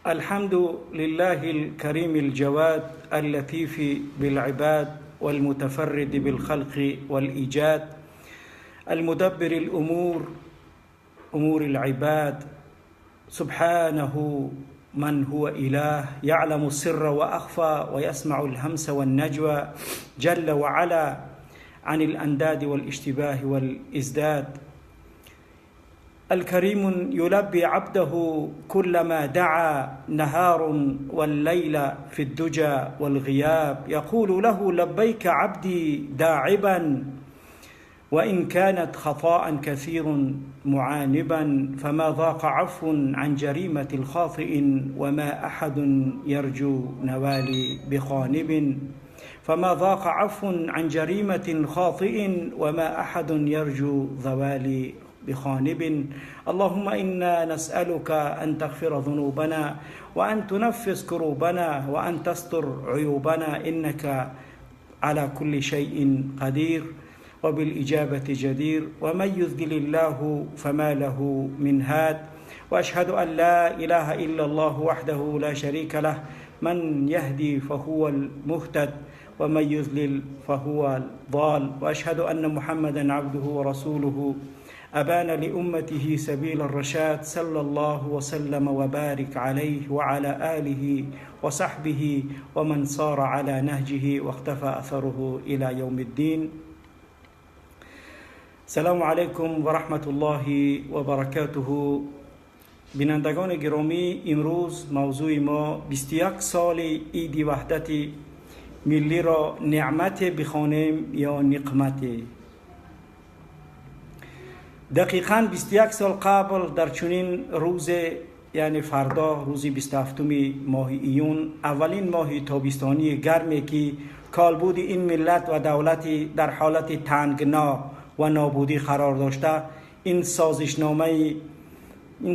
الحمد لله الكريم الجواد اللطيف بالعباد والمتفرد بالخلق والإيجاد المدبر الأمور أمور العباد سبحانه من هو إله يعلم السر وأخفى ويسمع الهمس والنجوى جل وعلا عن الأنداد والاشتباه والإزداد. الكريم يلبي عبده كلما دعا نهار والليل في الدجى والغياب يقول له لبيك عبدي داعبا وإن كانت خطاء كثير معانبا فما ضاق عفو عن جريمة الخاطئ وما أحد يرجو نوالي بخانب فما ضاق عفو عن جريمة خاطئ وما أحد يرجو ذوالي بخانب. اللهم إنا نسألك أن تغفر ذنوبنا وأن تنفس كروبنا وأن تستر عيوبنا إنك على كل شيء قدير وبالإجابة جدير. ومن يذلل الله فما له من هاد. وأشهد أن لا إله إلا الله وحده لا شريك له من يهدي فهو المهتد ومن يذلل فهو الضال. وأشهد أن محمدا عبده ورسوله أبان لأمته سبيل الرشاد صلى الله وسلم وبارك عليه وعلى آله وصحبه ومن صار على نهجه واختفى أثره إلى يوم الدين. سلام علیکم و رحمت الله و برکاته. بینندگان گرامی، امروز موضوع ما 21 سال عید وحدت ملی را نعمت بخوانیم یا نقمت. دقیقاً 21 سال قبل در چنین روز، یعنی فردا روز 27 ماه ایون، اولین ماه تابستانی گرمی که کالبود این ملت و دولتی در حالت تنگنا و نابودی قرار داشته، این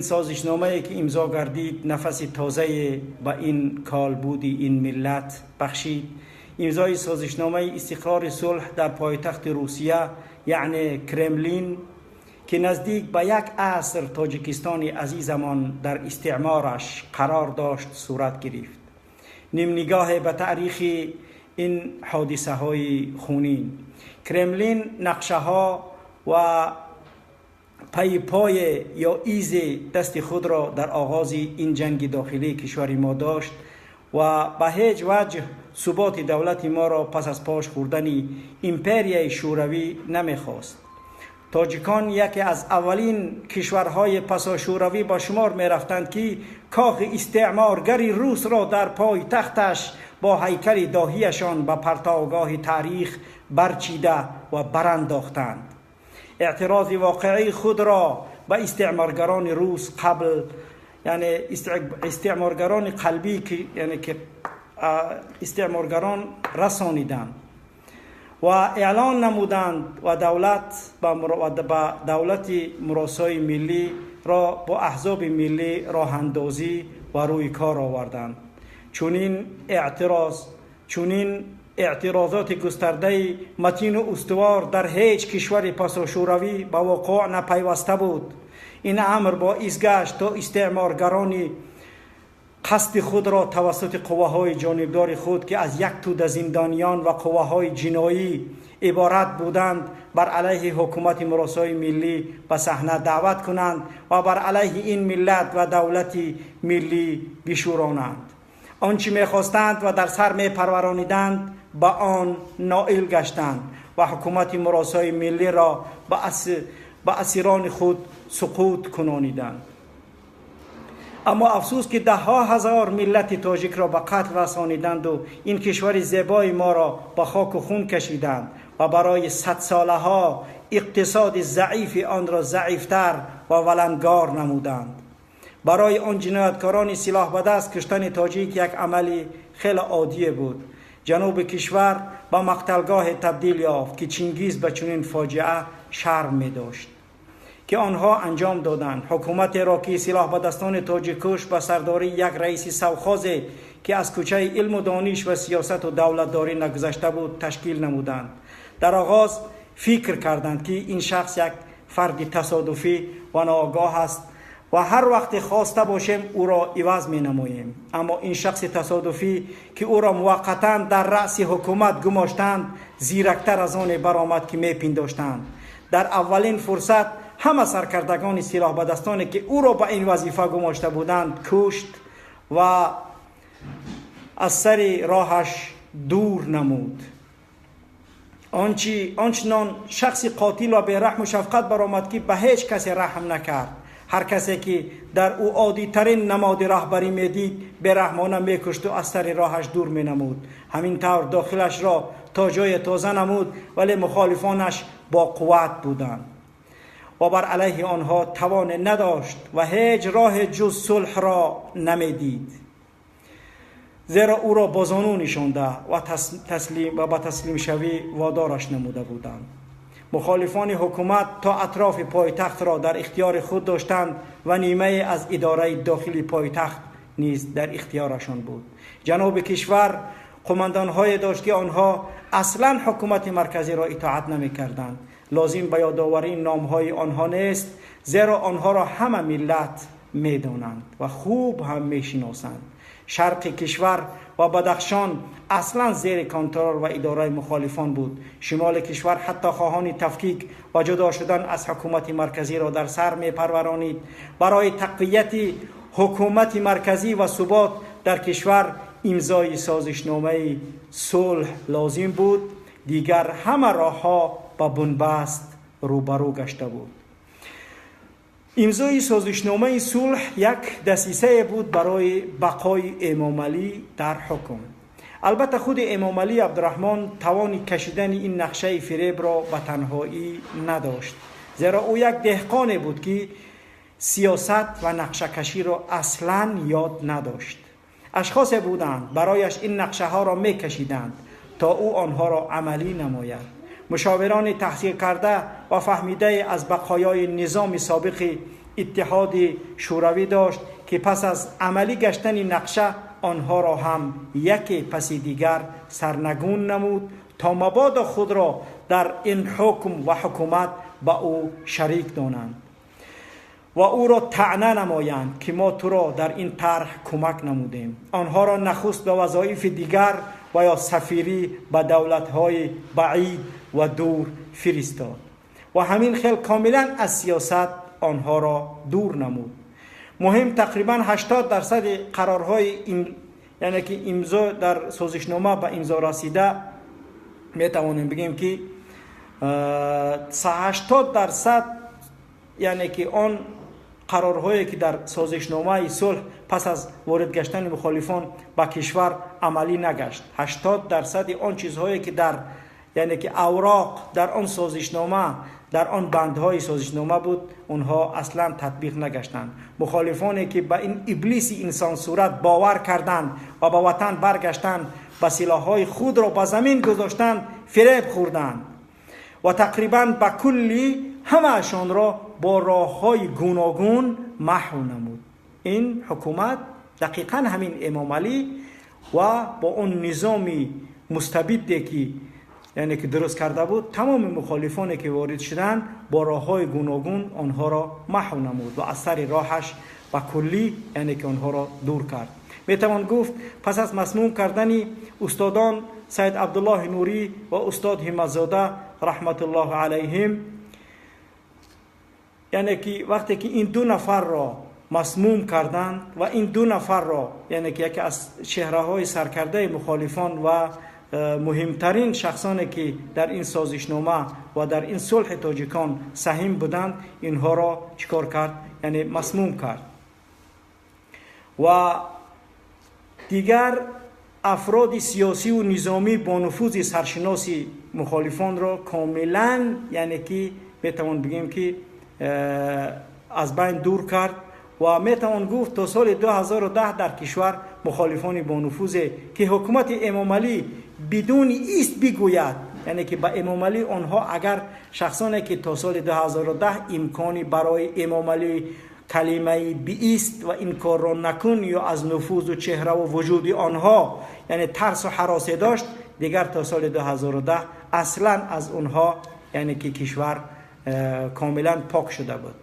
سازشنامه که امضا گردید نفس تازه به این کالبود این ملت بخشید. امضای سازشنامه استقرار صلح در پایتخت روسیه یعنی کرملین که نزدیک به یک عصر تاجیکستان عزیزمان در استعمارش قرار داشت صورت گرفت. نیم نگاه به تاریخ این حادثه های خونین، کرملین نقشه ها و پای پای یا ایز دست خود را در آغاز این جنگ داخلی کشور ما داشت و به هیچ وجه ثبات دولت ما را پس از پاش خوردن ایمپریای شوروی نمیخواست. تاجیکان یکی از اولین کشورهای پسا شوروی با شمار می رفتند که کاخ استعمارگری روس را در پای تختش با هیکل داهیشان به پرتاوگاه تاریخ برچیده و برانداختند. اعتراض واقعی خود را به استعمارگران روس قبل، یعنی استعمارگران قلبی که یعنی که استعمارگران رسانیدند و اعلان نمودند و دولت با دولت مراسای ملی را با احزاب ملی راه اندازی و روی کار آوردند. چنین اعتراضات گسترده متین و استوار در هیچ کشور پس شوروی به وقوع نپیوسته بود. این امر باعث گشت تا استعمارگران قصد خود را توسط قوه جانبدار خود که از یک توده زندانیان و قوه جنایی عبارت بودند بر علیه حکومت مراسای ملی به صحنه دعوت کنند و بر علیه این ملت و دولت ملی بشورانند. آنچه میخواستند و در سر میپرورانیدند به آن نائل گشتند و حکومت مراسای ملی را به اسیران خود سقوط کنانیدند. اما افسوس که ده ها هزار ملت تاجیک را به قتل رسانیدند و این کشور زیبای ما را به خاک و خون کشیدند و برای 100 ساله ها اقتصاد ضعیف آن را ضعیفتر و ولنگار نمودند. برای آن جنایتکاران سلاح به دست کشتن تاجیک یک عمل خیلی عادی بود. جنوب کشور به مقتلگاه تبدیل یافت که چنگیز به چنین فاجعه شرم می داشت که آنها انجام دادند. حکومت عراقی سلاح به دستان تاجیکش به سرداری یک رئیس سوخاز که از کوچه علم و دانش و سیاست و دولتداری نگذشته بود تشکیل نمودند. در آغاز فکر کردند که این شخص یک فرد تصادفی و ناآگاه است و هر وقت خواسته باشیم او را عوض می نماییم. اما این شخص تصادفی که او را موقتا در رأس حکومت گماشتند زیرکتر از آن برآمد که می پنداشتند. در اولین فرصت همه سرکردگان سلاح به دستانی که او را به این وظیفه گماشته بودند کشت و از سر راهش دور نمود. آنچنان شخص قاتل و بی‌رحم و شفقت برآمد که به هیچ کسی رحم نکرد. هر کسی که در او عادی ترین نماد رهبری میدید بی‌رحمانه میکشت و از سر راهش دور مینمود. همین طور داخلش را تا جای تازه نمود، ولی مخالفانش با قوت بودند و بر علیه آنها توان نداشت و هیچ راه جز صلح را نمیدید، زیرا او را با زانو نشانده و تسلیم و به تسلیم شوی وادارش نموده بودند. مخالفان حکومت تا اطراف پایتخت را در اختیار خود داشتند و نیمه از اداره داخلی پایتخت نیز در اختیارشان بود. جنوب کشور قماندانهای داشت که آنها اصلا حکومت مرکزی را اطاعت نمی کردند. لازم به یادآوری نامهای آنها نیست، زیرا آنها را همه ملت می دانند و خوب هم می شناسند. شرق کشور و بدخشان اصلا زیر کنترل و اداره مخالفان بود. شمال کشور حتی خواهان تفکیک و جدا شدن از حکومت مرکزی را در سر می پرورانید. برای تقویت حکومت مرکزی و ثبات در کشور امضای سازشنامه صلح لازم بود. دیگر همه راهها با بنبست روبرو گشته بود. امضای سازشنامه صلح یک دسیسه بود برای بقای امام علی در حکم. البته خود امام علی عبدالرحمن توان کشیدن این نقشه فریب را به تنهایی نداشت، زیرا او یک دهقان بود که سیاست و نقشه کشی را اصلا یاد نداشت. اشخاص بودند برایش این نقشه ها را می کشیدند تا او آنها را عملی نماید. مشاوران تحصیل کرده و فهمیده از بقایای نظام سابق اتحاد شوروی داشت که پس از عملی گشتن نقشه آنها را هم یکی پس دیگر سرنگون نمود تا مبادا خود را در این حکم و حکومت با او شریک دانند و او را طعنه نمایند که ما تو را در این طرح کمک نمودیم. آنها را نخست به وظایف دیگر و یا سفیری به دولت‌های بعید و دور فرستاد و همین خیل کاملا از سیاست آنها را دور نمود. مهم تقریبا 80% قرارهای یعنی که امضا در سازشنامه به امضا رسیده، می توانیم بگیم که 80% یعنی که آن قرارهایی که در سازشنامه صلح پس از وارد گشتن مخالفان به کشور عملی نگشت. 80% آن چیزهایی که در یعنی که اوراق در آن سازشنامه در آن بندهای سازشنامه بود، آنها اصلا تطبیق نگشتند. مخالفانی که به این ابلیس انسان صورت باور کردند و به وطن برگشتند، به سلاح‌های خود را به زمین گذاشتند، فریب خوردند و تقریبا به کلی همه‌شان را با راه‌های گوناگون محو نمود. این حکومت دقیقاً همین امام علی و با اون نظام مستبدی که یعنی که درست کرده بود، تمام مخالفانی که وارد شدند با راه‌های گوناگون آنها را محو نمود و از سر راهش به کلی یعنی که آنها را دور کرد. میتوان گفت پس از مسموم کردن استادان سید عبدالله نوری و استاد همتزاده رحمت الله علیهم، یعنی که وقتی که این دو نفر را مسموم کردند و این دو نفر را یعنی که یکی از چهره‌های سرکرده مخالفان و مهمترین شخصانی که در این سازشنامه و در این صلح تاجیکان سهیم بودند، اینها را چیکار کرد؟ یعنی مسموم کرد. و دیگر افراد سیاسی و نظامی با نفوذ سرشناس مخالفان را کاملا یعنی که میتوان بگیم که از بین دور کرد و میتوان گفت تا سال 2010 در کشور مخالفان با نفوذ که حکومت امام علی بدون ایست بگوید، یعنی که با امام علی آنها اگر شخصانی که تا سال 2010 امکانی برای امام علی کلمه بیست و این کار را نکن یا از نفوذ و چهره و وجود آنها یعنی ترس و هراس داشت، دیگر تا سال 2010 اصلا از آنها یعنی که کشور کاملا پاک شده بود.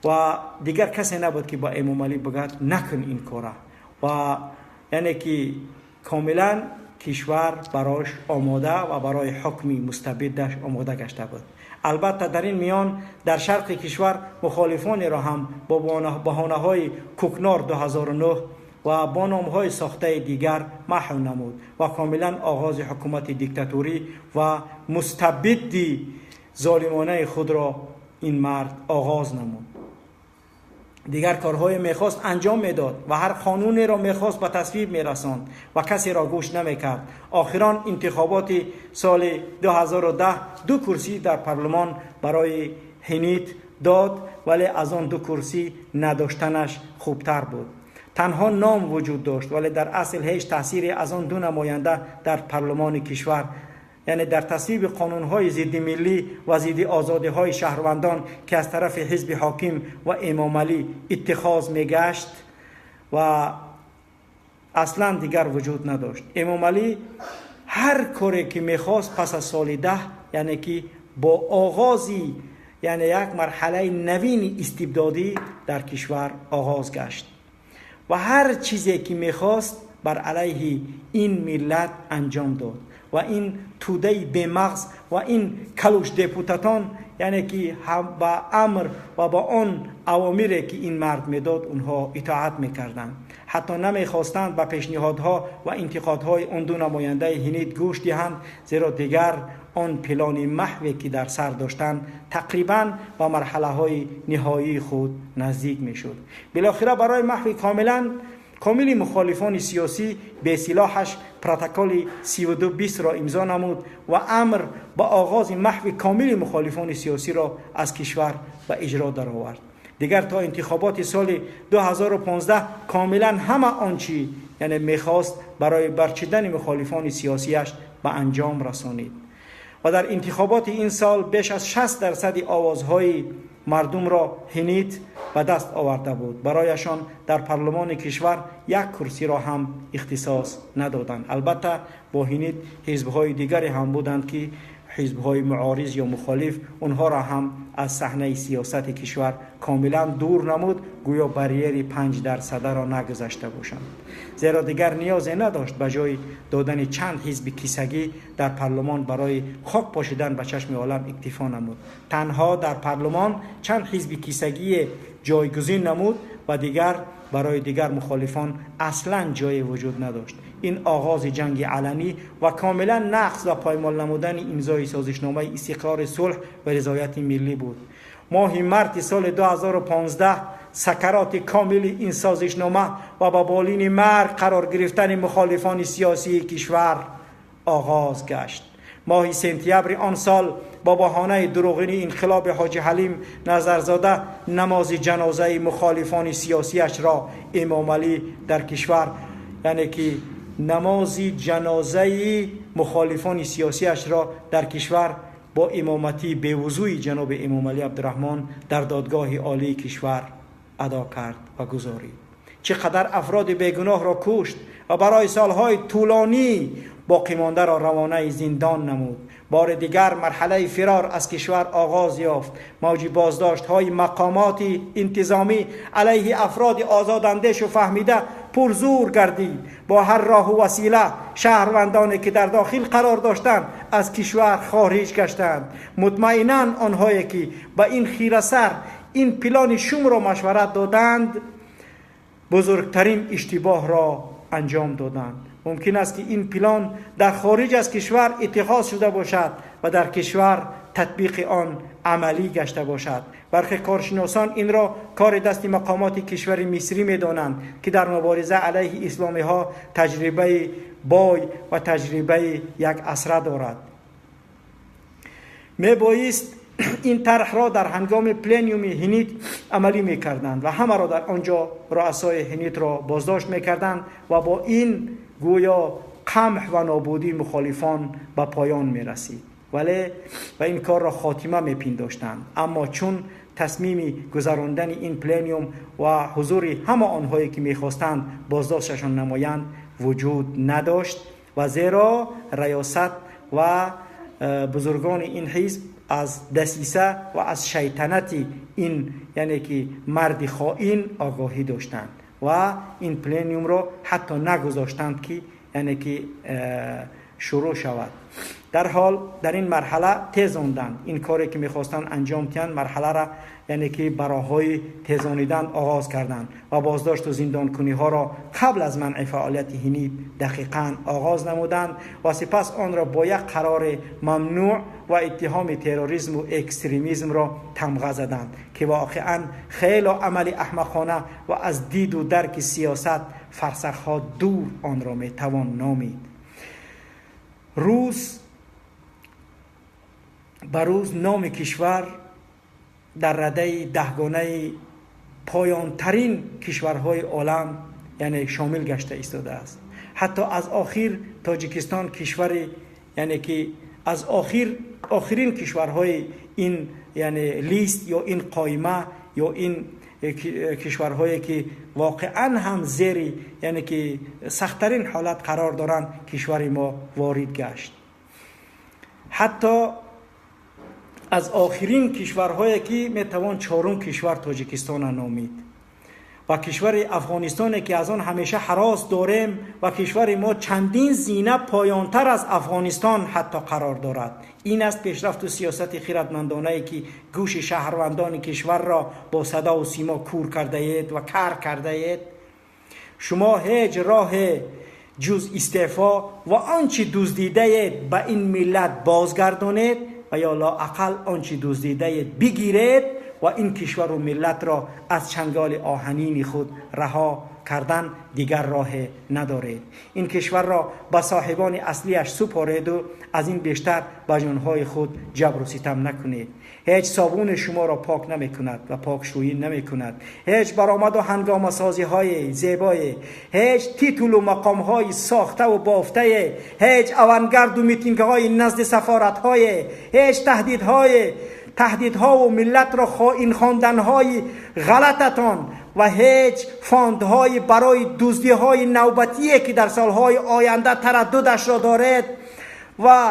Ва дигар касе набуд, ки ба Эмомалӣ бигӯяд, накун ин кора. Ва яъне ки комилан кишвар барош омода ва барои ҳукми мустабиддаш омода гашта буд. Албатта, дар ин миён дар шарқи кишвар мухолифонеро ҳам бо баҳонаҳои кӯкнор 2009 ва бо номҳои сохтаи дигар маҳв намуд ва комилан оғози ҳукумати диктатурӣ ва мустабидди золимонаи худро ин мард оғоз намуд. Дигар корҳое мехост анҷом медод ва ҳар қонунеро мехост ба тасвиб мерасонд ва касеро гӯш намекард. Охирон интихоботи соли 2010 ду курсӣ дар парлумон барои Ҳинит дод, вале аз он ду курсӣ надоштанаш хубтар буд. Танҳо ном вуҷуд дошт, вале дар асл ҳеҷ таъсире аз он ду намоянда дар парлумони кишвар, яъне дар тасвиби қонунҳои зидди миллӣ ва зидди озодиҳои шаҳрвандон, ки аз тарафи ҳизби ҳоким ва Эмомалӣ иттихоз мегашт, ва аслан дигар вуҷуд надошт. Эмомалӣ ҳар коре ки мехост пас аз соли 10, яъне ки бо оғози, яъне як марҳалаи навини истибдодӣ дар кишвар оғоз гашт ва ҳар чизе ки мехост бар алайҳи ин миллат анҷом дод. Ва ин тӯдаи бемағз ва ин калуш депутатон, яъне ки ба амр ва ба он авомире ки ин мард медод, онҳо итоат мекарданд. Ҳатто намехостанд ба пешниҳодҳо ва интиқодҳои он ду намояндаи Ҳинид гӯш диҳанд, зеро дигар он плани маҳве ки дар сар доштанд тақрибан ба марҳалаҳои ниҳоии худ наздик мешуд. Билохира барои маҳви комилан комили мухолифони сиёсӣ бесилоҳаш протоколи 3220-ро имзо намуд ва амр ба оғози маҳви комили мухолифони сиёсиро аз кишвар ба иҷро даровард. Дигар то интихоботи соли 2015 комилан ҳама он чӣ, яъне мехост, барои барчидани мухолифони сиёсиаш ба анҷом расонид ва дар интихоботи ин сол беш аз 60% овозҳои мардумро Ҳинит ба даст оварда буд. Барояшон дар парлумони кишвар як курсиро ҳам ихтисос надоданд. Албатта, бо Ҳинит ҳизбҳои дигаре ҳам буданд, ки ҳизбҳои муориз ё мухолиф, онҳоро ҳам аз саҳнаи сиёсати кишвар комилан дур намуд, гӯё барьери 5%-ро нагузашта бошанд, зеро дигар ниёзе надошт. Ба ҷои додани чанд ҳизби кисагӣ дар парлумон барои хок пошидан ба чашми олам иктифо намуд. Танҳо дар парлумон чанд ҳизби кисагие ҷойгузин намуд ва дигар барои дигар мухолифон аслан ҷое вуҷуд надошт. Ин оғози ҷанги аланӣ ва комилан нақз ва поймол намудани имзои созишномаи истиқрори сулҳ ва ризояти миллӣ буд. Моҳи марти соли 2015 сакароти комили ин созишнома ва ба болини марг қарор гирифтани мухолифони сиёсии кишвар оғоз гашт. Моҳи сентябри он сол бо баҳонаи дурӯғини инқилоби Ҳоҷи Ҳалим Назарзода намози ҷанозаи мухолифони сиёсиашро Эмомалӣ дар кишвар, яъне ки намози ҷанозаи мухолифони сиёсиашро дар кишвар бо имоматии бевузӯи ҷаноби Эмомалӣ Абдураҳмон дар Додгоҳи Олии кишвар адо кард ва гузорид. Чӣ қадар афроди бегуноҳро кушт ва барои солҳои тӯлонӣ боқимондаро равонаи зиндон намуд. Бори дигар марҳалаи фирор аз кишвар оғоз ёфт. Мавҷи боздоштҳои мақомоти интизомӣ алайҳи афроди озодандешу фаҳмида пурзур гардид. Бо ҳар роҳу васила шаҳрвандоне ки дар дохил қарор доштанд, аз кишвар хориҷ гаштанд. Мутмаинан, онҳое ки ба ин хирасар ин плани шумро машварат доданд, бузургтарин иштибоҳро анҷом доданд. Мумкин аст, ки ин план дар хориҷ аз кишвар иттихоз шуда бошад ва дар кишвар татбиқи он амалӣ гашта бошад. Бархе коршиносон инро кори дасти мақомоти кишвари Мисрӣ медонанд, ки дар мубориза алайҳи исломиҳо таҷрибаи бой ва таҷрибаи як асра дорад. Мебоист ин тарҳро дар ҳангоми пленуми Ҳинит амалӣ мекарданд ва ҳамаро дар он ҷо руасои Ҳинитро боздошт мекарданд ва бо ин гӯё қамҳ ва нобудии мухолифон ба поён мерасид, вале ва ин корро хотима мепиндоштанд. Аммо чун тасмими гузарондани ин пленум ва ҳузури ҳама онҳое ки мехостанд боздошташон намоянд вуҷуд надошт ва зеро раёсат ва бузургони ин ҳизб аз дасиса ва аз шайтанати این یعنی که مرد خائن آگاهی داشتند و این پلنیوم را حتی نگذاشتند که یعنی که شروع شود. در حال در این مرحله تیزاندند این کاری که میخواستند انجام دهند، مرحله را یعنی که براهای تیزانیدن آغاز کردند و بازداشت و زندان ها را قبل از منع فعالیت هینیب دقیقاً آغاز نمودند و سپس آن را با یک قرار ممنوع و اتهام تروریسم و اکستریمیسم را تمغه زدند که واقعا خیلی عمل احمقانه و از دید و درک سیاست فرسخ ها دور آن را میتوان نامید. روز به روز نام کشور در رده دهگانه پایانترین کشورهای عالم یعنی شامل گشته ایستاده است. حتی از آخر تاجیکستان کشور یعنی که از آخرین کشورهای این یعنی لیست یا این قایمه یا این کشورهایی که واقعا هم زیر یعنی که سختترین حالت قرار دارند کشور ما وارد گشت. حتی از آخرین کشورهایی که میتوان چهارم کشور تاجیکستان نامید و کشور افغانستان که از آن همیشه هراس داریم و کشور ما چندین زینه پایانتر از افغانستان حتی قرار دارد. این است پیشرفت و سیاست خیرتمندانه که گوش شهروندان کشور را با صدا و سیما کور کرده اید و کر کرده اید. شما هیچ راه جز استعفا و آنچه دزدیده اید به این ملت بازگردانید و یا لااقل آنچه دزدیده اید بگیرید و این کشور و ملت را از چنگال آهنین خود رها کردن دیگر راه ندارید. این کشور را به صاحبان اصلیش سپارید و از این بیشتر به جانهای خود جبر و ستم نکنید. هیچ صابون شما را پاک نمی کند و پاک شویی نمی کند. هیچ برآمد و هنگام سازی های زیبای، هیچ تیتول و مقام های ساخته و بافته، هیچ اوانگرد و میتینگ های نزد سفارت های، هیچ تهدیدها و ملت را خائن خواندنهای غلطتان و هیچ فاندهای برای دزدی‌های نوبتی که در سالهای آینده ترددش را دارد و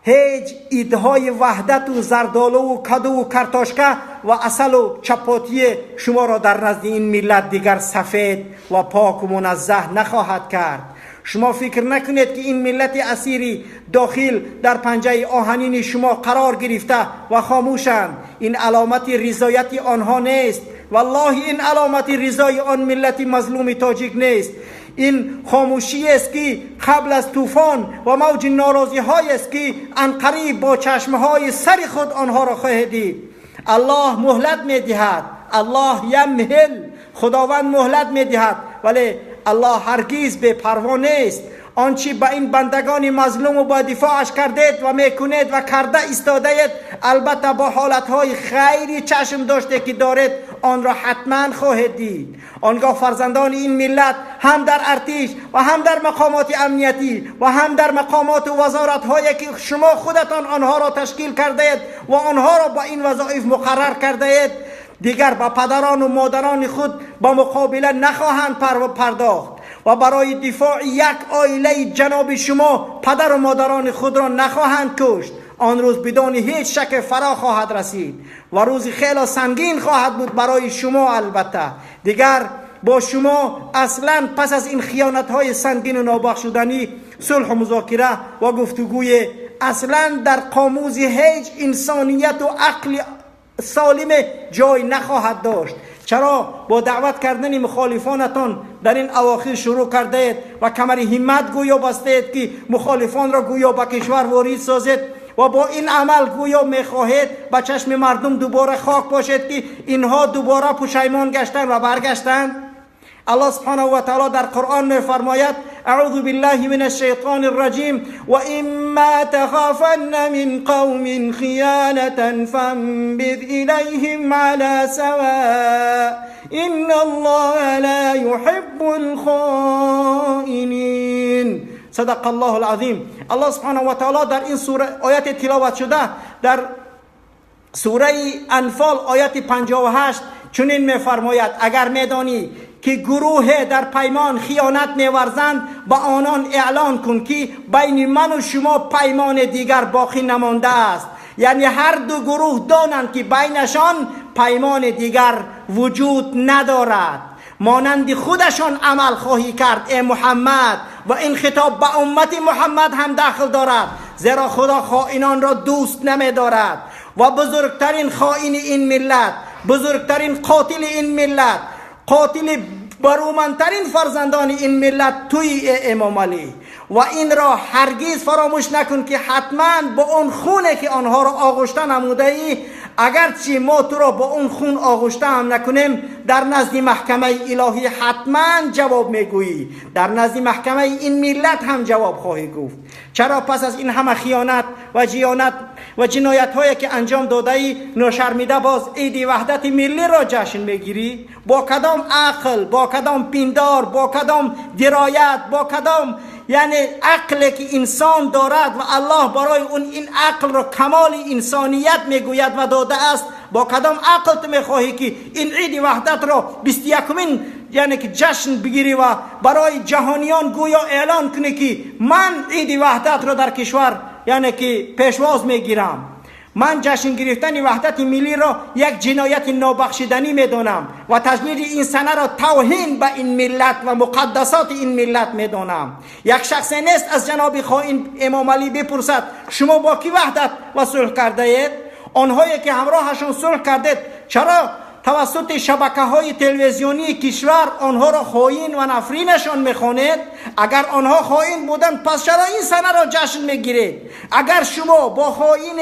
هیچ ایدهای وحدت و زردالو و کدو و کرتاشکه و عسل و چپاتی شما را در نزد این ملت دیگر سفید و پاک و منزه نخواهد کرد. شما فکر نکنید که این ملت اسیری داخل در پنجه آهنین شما قرار گرفته و خاموشند. این علامت رضایت آنها نیست. والله این علامت رضای آن ملت مظلوم تاجیک نیست. این خاموشی است که قبل از طوفان و موج ناراضی های است که عنقریب با چشم های سر خود آنها را خواهید دید. الله مهلت می دهد. الله یمهل، خداوند مهلت می دهد، ولی الله هرگز بی پروا نیست. آنچه به این بندگان مظلوم و با دفاعش کردید و میکنید و کرده ایستاده‌اید، البته با حالتهای خیری چشم داشته که دارید آن را حتما خواهید دید. آنگاه فرزندان این ملت هم در ارتش و هم در مقامات امنیتی و هم در مقامات و وزارت هایی که شما خودتان آنها را تشکیل کرده اید و آنها را با این وظایف مقرر کرده اید، دیگر با پدران و مادران خود با مقابله نخواهند پرداخت و برای دفاع یک عائله جناب شما پدر و مادران خود را نخواهند کشت. آن روز بدون هیچ شک فرا خواهد رسید و روز خیلی سنگین خواهد بود برای شما. البته دیگر با شما اصلا پس از این خیانت های سنگین و نابخشودنی صلح و مذاکره و گفتگوی اصلا در قاموس هیچ انسانیت و عقل سالم جای نخواهد داشت. چرا با دعوت کردن مخالفانتان در این اواخر شروع کرده اید و کمر همت گویا بسته اید که مخالفان را گویا به کشور وارد سازید و با این عمل گویا میخواهید به چشم مردم دوباره خاک باشید که اینها دوباره پشیمان گشتند و برگشتند؟ الله سبحانه و تعالی در قرآن میفرماید: اعوذ بالله من الشیطان الرجیم و اما تخافن من قوم خیانة فانبذ الیهم على سواء ان الله لا يحب الخائنین. صدق الله العظیم. الله سبحانه و تعالی در این سوره آیت تلاوت شده در سوره انفال آیت 58 چنین میفرماید: اگر میدانی که گروه در پیمان خیانت میورزند، با آنان اعلان کن که بین من و شما پیمان دیگر باقی نمانده است. یعنی هر دو گروه دانند که بینشان پیمان دیگر وجود ندارد. مانند خودشان عمل خواهی کرد ای محمد، و این خطاب به امت محمد هم دخل دارد، زیرا خدا خائنان را دوست نمی دارد. و بزرگترین خائن این ملت، بزرگترین قاتل این ملت، قاتل برومندترین فرزندان این ملت توی ای امام علی. و این را هرگز فراموش نکن که حتما با اون خونه که آنها را آغشته نموده ای، اگرچه ما تو را با اون خون آغشته هم نکنیم، در نزد محکمه الهی حتما جواب میگویی، در نزد محکمه این ملت هم جواب خواهی گفت. چرا پس از این همه خیانت و جیانت و جنایت هایی که انجام داده ای، ناشرمیده باز عید وحدت ملی را جشن میگیری؟ با کدام عقل، با کدام پیندار، با کدام درایت، با کدام یعنی عقل که انسان دارد و الله برای اون این عقل را کمال انسانیت میگوید و داده است، با کدام عقل تو میخواهی که این عید وحدت را 21مین یعنی که جشن بگیری و برای جهانیان گویا اعلان کنی که من عید وحدت را در کشور یعنی که پیشواز میگیرم؟ من جشن گرفتن وحدت ملی را یک جنایت نابخشیدنی میدانم و تجلیل این سنه را توهین به این ملت و مقدسات این ملت میدانم. یک شخص نیست از جناب خائن امام علی بپرسد شما با کی وحدت و صلح کرده اید؟ آنهایی که همراهشان صلح کردید چرا توسط شبکه های تلویزیونی کشور آنها را خائن و نفرینشان میخوانید؟ اگر آنها خائن بودند پس چرا این سنه را جشن میگیرید؟ اگر شما با خائن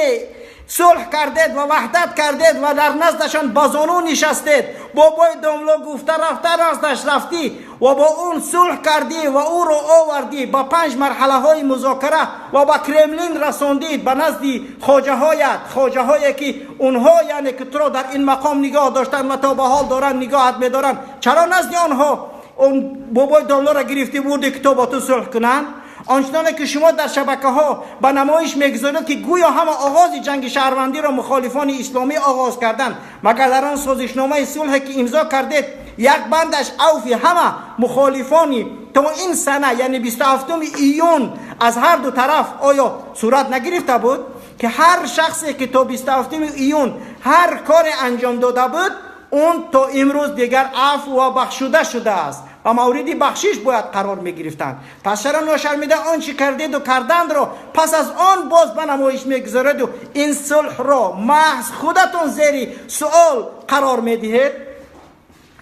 صلح کردید و وحدت کردید و در نزدشان بازانو نشستید، بابای داملا گفته رفته نزدش رفتی و با اون صلح کردی و او رو آوردی با 5 مرحله های مذاکره و با کرملین رساندید به نزد خواجه هایت، خواجه هایی که اونها یعنی که تو را در این مقام نگاه داشتن و تا به حال دارن نگاهت میدارن، چرا نزد آنها اون بابای داملا را گرفتی بردی که تو با تو صلح کنن؟ آنچنانه که شما در شبکه ها به نمایش میگذارید که گویا همه آغاز جنگ شهروندی را مخالفان اسلامی آغاز کردند، مگر در آن سازشنامه صلح که امضا کردید یک بندش عفو همه مخالفانی تا این سنه یعنی 27 ایون از هر دو طرف آیا صورت نگرفته بود که هر شخصی که تا 27 ایون هر کار انجام داده بود اون تا امروز دیگر عفو و بخشوده شده است و مورد بخشش باید قرار می گرفتند. پس چرا ناشرمیده آنچه کردید و کردند را پس از آن باز به نمایش میگذارید و این صلح را محض خودتون زیر سوال قرار میدهید؟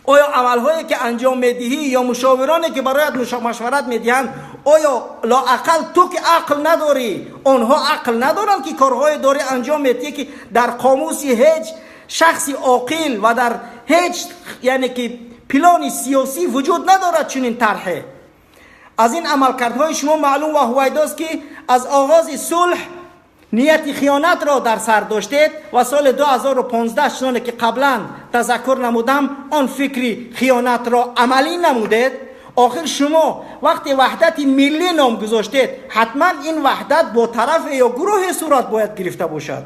آیا عملهایی که انجام میدهی یا مشاورانی که برایت مشورت میدهند، آیا لااقل تو که عقل نداری، آنها عقل ندارند که کارهای داری انجام میدهی که در قاموس هیچ شخص عاقل و در هیچ یعنی که پلان سیاسی وجود ندارد چنین طرحه؟ از این عملکردهای شما معلوم و هویداست که از آغاز صلح نیت خیانت را در سر داشتید و سال 2015 چنانه که قبلا تذکر نمودم آن فکری خیانت را عملی نمودید. آخر شما وقتی وحدت ملی نام گذاشتید حتما این وحدت با طرف یا گروه صورت باید گرفته باشد.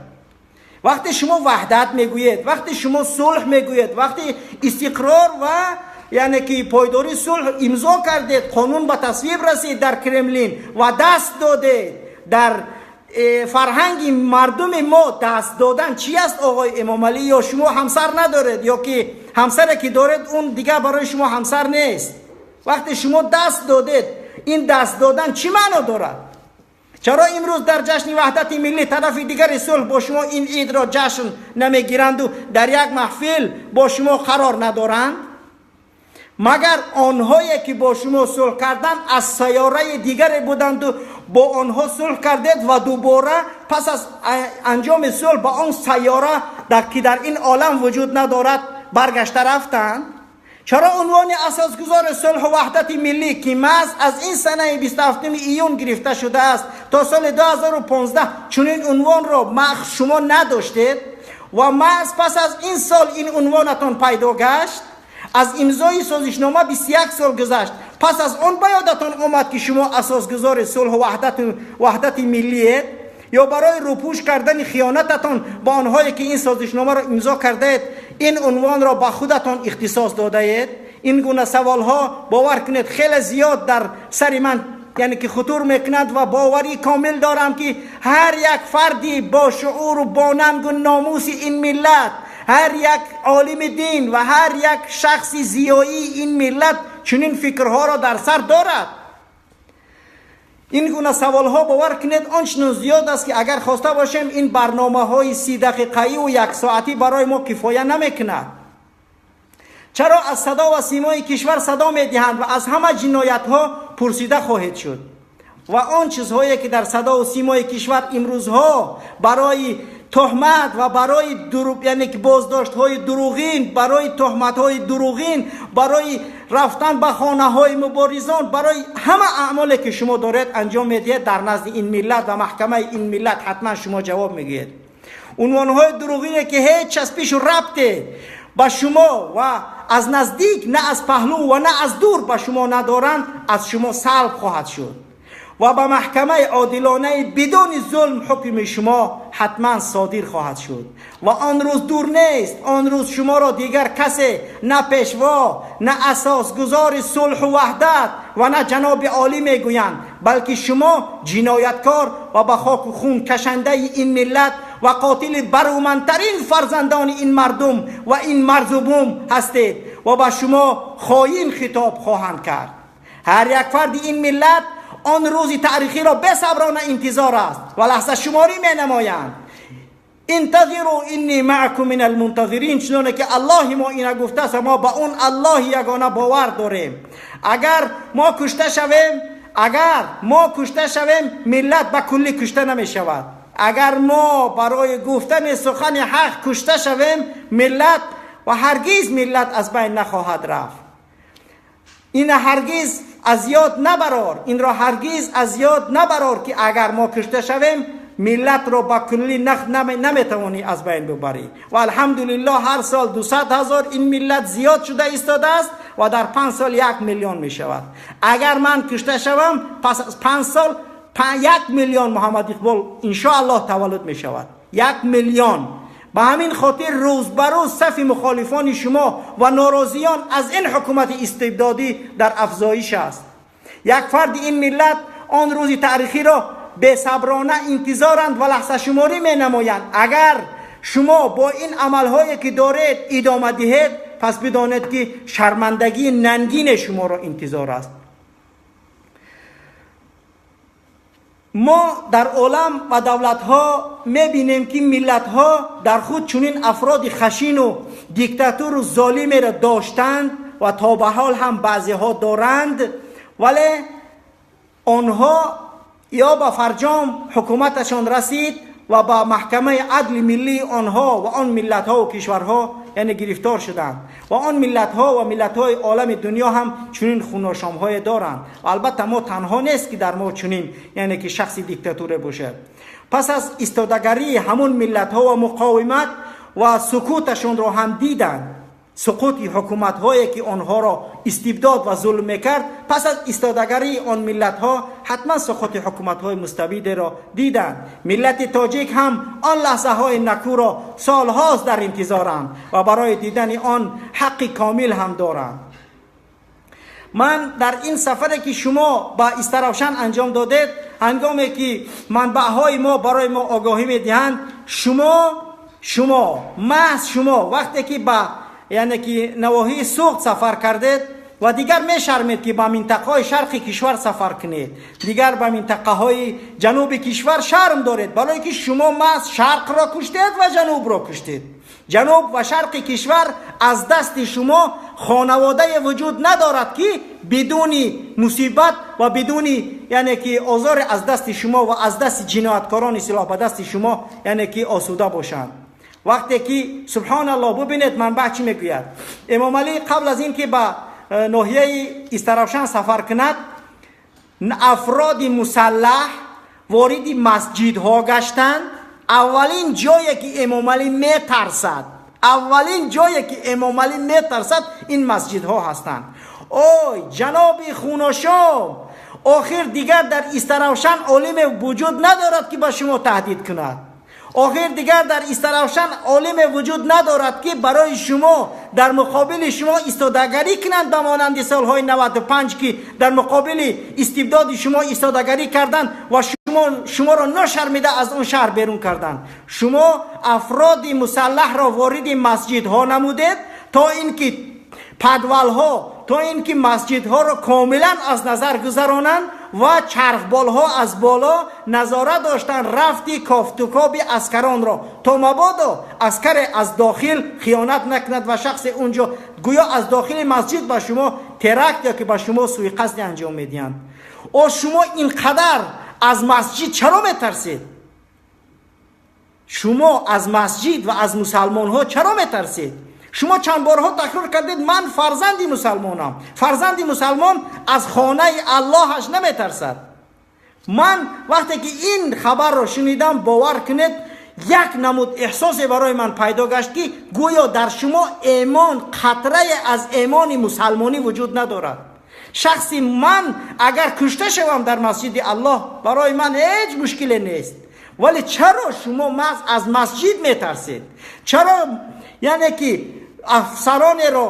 وقتی شما وحدت میگویید، وقتی شما صلح میگویید، وقتی استقرار و یعنی که پایداری صلح امضا کردید، قانون به تصویب رسید در کرملین و دست دادید، در فرهنگ مردم ما دست دادن چی است آقای امام علی؟ یا شما همسر ندارید یا که همسر که دارید اون دیگه برای شما همسر نیست. وقتی شما دست دادید، این دست دادن چی معنا دارد؟ چرا امروز در جشن وحدت ملی طرف دیگر صلح با شما این عید را جشن نمیگیرند و در یک محفل با شما قرار ندارند؟ مگر آنهایی که با شما صلح کردند از سیاره دیگر بودند و با آنها صلح کردید و دوباره پس از انجام صلح با آن سیاره که در این عالم وجود ندارد برگشته رفتند؟ چرا عنوان اساسگذار صلح و وحدت ملی که محض از این سنه 27 ایون گرفته شده است تا سال 2015 چنین عنوان را محض شما نداشتید و محض پس از این سال این عنوانتان پیدا گشت؟ از امضای سازشنامه 21 سال گذشت، پس از آن به یادتان آمد که شما اساسگذار صلح و وحدت ملی اید؟ یا برای روپوش کردن خیانتتان با آنهایی که این سازشنامه را امضا کردید این عنوان را به خودتان اختصاص داده اید؟ این گونه سوال ها باور کنید خیلی زیاد در سر من یعنی که خطور میکند و باوری کامل دارم که هر یک فردی با شعور و با ننگ و ناموس این ملت، ҳар як олими дин ва ҳар як шахси зиёии ин миллат чунин фикрҳоро дар сар дорад. Ин гуна саволҳо, бовар кунед, он чунон зиёд аст, ки агар хоста бошем, ин барномаҳои 30 дақиқаиву яксоатӣ барои мо кифоя намекунад. Чаро аз садо ва симои кишвар садо медиҳанд ва аз ҳама ҷиноятҳо пурсида хоҳед шуд? Ва он чизҳое ки дар садову симои кишвар имрӯзҳо барои тӯҳмат ва барои, яъне ки боздоштҳои дурӯғин, барои тӯҳматҳои дурӯғин, барои рафтан ба хонаҳои муборизон, барои ҳама аъмоле ки шумо доред анҷом медиҳед, дар назди ин миллат ва маҳкамаи ин миллат ҳатман шумо ҷавоб мегӯед. Унвонҳои дурӯғине ки ҳеҷ часпишу рабте ба шумо ва аз наздик, на аз паҳлӯ ва на аз дур ба шумо надоранд, аз шумо салб хоҳад шуд ва ба маҳкамаи одилонаи бидуни зулм ҳукми шумо ҳатман содир хоҳад шуд. Ва он рӯз дур нест, он рӯз шуморо дигар касе, на пешво, на асосгузори сулҳу ваҳдат ва на ҷаноби олӣ мегӯянд, балки шумо ҷинояткор ва ба хоку хун кашандаи ин миллат ва қотили барумандтарин фарзандони ин мардум ва ин марзу бум ҳастед ва ба шумо хоин хитоб хоҳанд кард. Ҳар як фарди ин миллат он рӯзи таърихиро бесаброна интизор аст ва лаҳзашуморӣ менамоянд. انتظروا إني معكم من المنتظرين. چنانه که الله ما اینا گفته است، ما با اون الله یگانه باور داریم. اگر ما کشته شویم، اگر ما کشته شویم، ملت به کلی کشته نمی شود. اگر ما برای گفتن سخن حق کشته شویم، ملت و هرگز ملت از بین نخواهد رفت. این هرگز از یاد نبرار، این را هرگز از یاد نبرار که اگر ما کشته شویم، ملت را با کلی نخ نمیتوانی از بین ببری. و الحمدلله هر سال 200,000 این ملت زیاد شده ایستاده است و در 5 سال 1 میلیون می شود. اگر من کشته شوم، پس از 5 سال 1 میلیون محمد اقبال انشاءالله تولد می شود، 1 میلیون. به همین خاطر روز به روز صف مخالفان شما و ناراضیان از این حکومت استبدادی در افزایش است. یک فرد این ملت آن روز تاریخی را بی‌صبرانه انتظارند و لحظه شماری می نمایند. اگر شما با این عملهایی که دارید ادامه دهید، پس بدانید که شرمندگی ننگین شما را انتظار است. ما در عالم و دولت ها میبینیم که ملت ها در خود چنین افراد خشین و دیکتاتور و ظالمی را داشتند و تا به حال هم بعضی ها دارند، ولی آنها یا به فرجام حکومتشان رسید و با محکمه عدل ملی آنها و آن ملت ها و کشورها یعنی گرفتار شدند و آن ملت ها و ملت های عالم دنیا هم چنین خوناشام های دارند. و البته ما تنها نیست که در ما چنین یعنی که شخصی دیکتاتور باشه. پس از ایستادگری همون ملت ها و مقاومت و سکوتشون را هم دیدند، سقوط حکومت هایی که آنها را استبداد و ظلم میکرد، پس از ایستادگری آن ملت ها حتما سقوط حکومت های مستبد را دیدند. ملت تاجیک هم آن لحظه های نکو را سالهاست در انتظارند و برای دیدن آن حق کامل هم دارند. من در این سفری که شما با استروشن انجام دادید، هنگامی که منبع های ما برای ما آگاهی میدهند، شما محض شما وقتی که با یعنی که نواحی سوخت سفر کردید و دیگر میشرمید که با منطقه های شرق کشور سفر کنید، دیگر به منطقه های جنوب کشور شرم دارید، برای که شما محض شرق را کشتید و جنوب را کشتید. جنوب و شرق کشور از دست شما خانواده وجود ندارد که بدون مصیبت و بدون یعنی که آزار از دست شما و از دست جنایتکاران سلاح به دست شما یعنی که آسوده باشند. وقتی که سبحان الله، ببینید منبع چی میگوید. امام علی قبل از اینکه به ناحیه استروشن سفر کند، افراد مسلح وارد مسجدها گشتند. اولین جایی که امام علی میترسد، اولین جایی که امام علی میترسد این مسجدها هستند. اوی جناب خوناشام، آخر دیگر در استروشن عالم وجود ندارد که با شما تهدید کند. آخر دیگر در استروشن عالم وجود ندارد که برای شما در مقابل شما ایستادگری کنند، به مانند سالهای 95 که در مقابل استبداد شما ایستادگری کردند و Шуморо нашармида аз он шаҳр берун карданд. Шумо афроди мусаллаҳро вориди масҷидҳо намудед, то ин ки падвалҳо, то ин ки масҷидҳоро комилан аз назар гузаронанд ва чархболҳо аз боло назора доштанд рафти кофтукоби аскаронро, то мабодо аскаре аз дохил хиёнат накунад ва шахсе унҷо гӯё аз дохили масҷид ба шумо теракт ё ки ба шумо суиқасде анҷом медиҳанд. О, шумо ин қадар аз масҷид чаро метарсед? Шумо аз масҷид ва аз мусалмонҳо чаро метарсед? Шумо чанд борҳо такрор кардед: ман фарзанди мусалмонам, фарзанди мусалмон аз хонаи Аллоҳаш наметарсад. Ман вақте ки ин хабарро шунидам, бовар кунед, як намуд эҳсосе барои ман пайдо гашт, ки гӯё дар шумо эмон, қатрае аз эмони мусалмонӣ вуҷуд надорад. Шахси ман агар кушта шавам дар масҷиди Аллоҳ, барои ман ҳеҷ мушкиле нест. Вале чаро шумо маҳз аз масҷид метарсед? Чаро, яъне ки афсаронеро,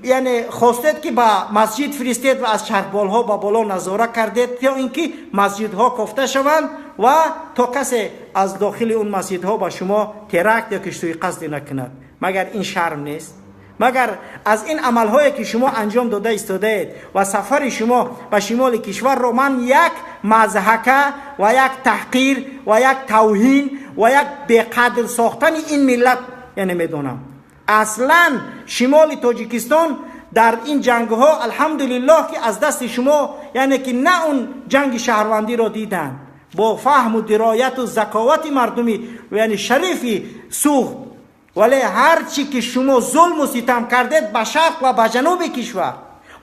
яъне хостед, ки ба масҷид фиристед ва аз чархболҳо ба боло назора кардед, то ин ки масҷидҳо кофта шаванд ва то касе аз дохили он масҷидҳо ба шумо теракт ё ки суиқасде накунад? Магар ин шарм нест? Магар аз ин амалҳое ки шумо анҷом дода истодаед ва сафари шумо ба шимоли кишварро ман як мазҳака ва як таҳқир ва як тавҳин ва як беқадр сохтани ин миллат, яъне, медонам. Аслан шимоли Тоҷикистон дар ин ҷангҳо, алҳамдулиллоҳ, ки аз дасти шумо, яъне ки на он ҷанги шаҳрвандиро диданд, бо фаҳму дирояту заковати мардуми, яъне, шарифи Суғд. Вале ҳарчи ки шумо зулму ситам кардед ба шарқ ва ба ҷануби кишвар,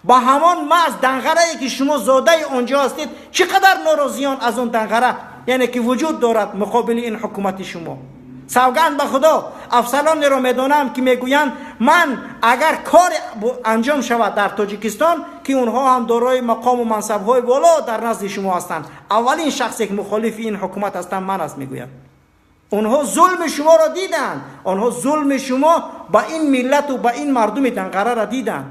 ба ҳамон маҳз Данғарае ки шумо зодаи онҷо ҳастед, чӣ қадар норозиён аз он Данғара, яъне ки, вуҷуд дорад муқобили ин ҳукумати шумо. Савганд ба Худо, афсаронеро медонам, ки мегӯянд: ман агар кор анҷом шавад дар Тоҷикистон, ки онҳо ҳам дорои мақому мансабҳои боло дар назди шумо ҳастанд, аввалин шахсе ки мухолифи ин ҳукумат ҳастанд, ман аст, мегӯянд. Онҳо зулми шуморо диданд, онҳо зулми шумо ба ин миллату ба ин мардуми Данғараро диданд.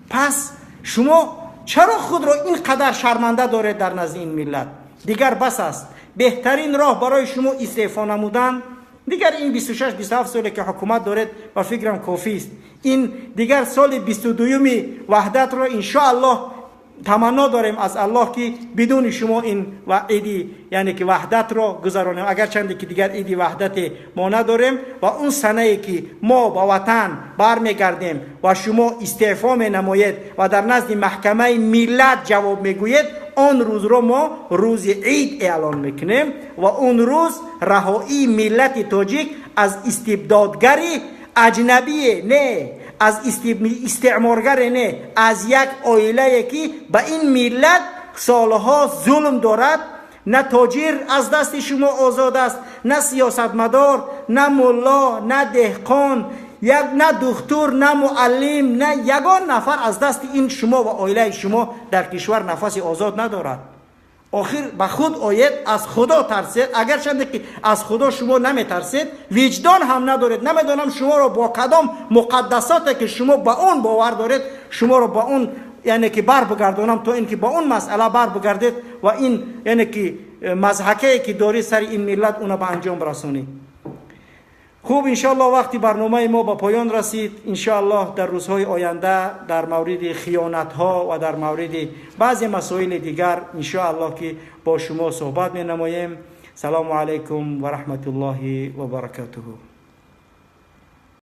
Пас шумо чаро худро ин қадар шарманда доред дар назди ин миллат? Дигар бас аст. Беҳтарин роҳ барои шумо истеъфо намудан. Дигар ин 26, 27 соле ки ҳукумат доред, ба фикрам, кофист. Ин дигар соли 22-юми ваҳдатро, иншоаллоҳ, таманно дорем аз Аллоҳ, ки бидуни шумо ин ва иди, яъне ки, ваҳдатро гузаронем, агарчанде ки дигар иди ваҳдате мо надорем. Ва он санае ки мо ба ватан бармегардем ва шумо истеъфо менамоед ва дар назди маҳкамаи миллат ҷавоб мегӯед, он рӯзро мо рӯзи ид эълон мекунем ва он рӯз раҳоии миллати тоҷик аз истибдодгари аҷнабие не, аз истеъморгаре не, аз як оилае ки ба ин миллат солҳо зулм дорад. На тоҷир аз дасти шумо озод аст, на сиёсатмадор, на мулло, на деҳқон, як на духтур, на муаллим, на ягон нафар аз дасти ин шумо ва оилаи шумо дар кишвар нафаси озод надорад. Охир ба худ оед, аз Худо тарсед. Агарчанде ки аз Худо шумо наметарсед, виҷдон ҳам надоред. Намедонам, шуморо бо кадом муқаддасоте ки шумо ба он бовар доред, шуморо ба он, яъне ки, бар бигардонам, то ин ки ба он масъала бар бигардед ва ин, яъне ки, мазҳакае ки дорӣ сари ин миллат, уна ба анҷом расонӣ. Хуб, иншоаллоҳ, вақти барномаи мо ба поён расид. Иншоаллоҳ, дар рӯзҳои оянда дар мавриди хиёнатҳо ва дар мавриди баъзе масоили дигар, иншоаллоҳ, ки бо шумо суҳбат менамоем. Салому алайкум ва раҳматуллоҳи ва баракатуҳу.